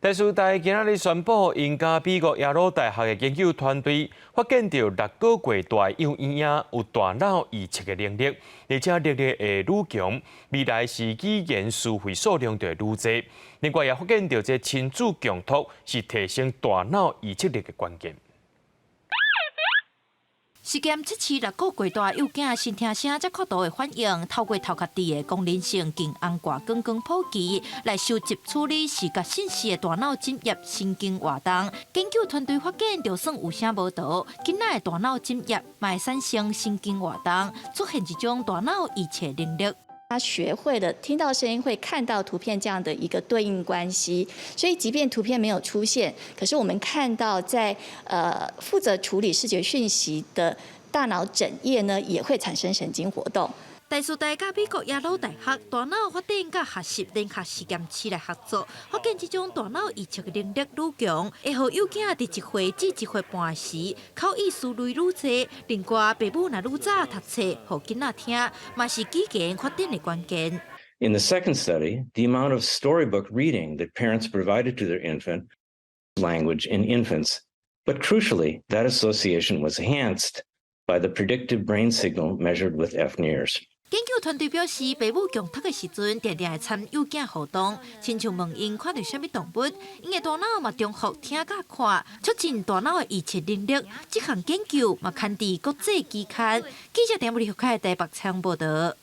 台師大今仔日宣布，𪜶佮美國耶魯大學的研究團隊發現著6個月大幼嬰仔有大腦預測的能力，而且能力會愈強，未來是語言詞彙數量就會愈濟。另外也發現著這親子共讀是提升大腦預測力的關鍵。實驗測試6個月大幼囝先聽聲才看圖的反應，透過頭殼佇的功能性近紅外光光譜儀來收集處理視覺信息的大腦枕葉神經活動。研究團隊發現，就算有聲無圖，囡仔的大腦枕葉嘛會產生神經活動，出現一種大腦預測能力。他學會了聽到聲音會看到圖片這樣的一個對應關係，所以即便圖片沒有出現，可是我們看到在負責處理視覺訊息的大腦枕葉呢，也會產生神經活動。台師大佮美國耶魯大學大腦發展佮學習聯合實驗室來合作，發現這種大腦預測能力愈強，會予幼囝佇1歲至1歲半時，口語詞彙愈濟。另外，爸母若愈早讀冊，予囡仔聽，嘛是語言發展的關鍵。 In the second study, the amount of storybook reading that parents provided to their infant language in infants, but crucially, that association was enhanced by the predictive brain signal measured with fNIRS. 研究團隊表示，爸母共讀的時陣，定定會參幼囝互動，親像問𪜶看著啥物動物，𪜶的大腦嘛重複聽佮看，促進大腦的預測能力。這項研究嘛刊佇國際期刊。記者田布里開台北採訪報導。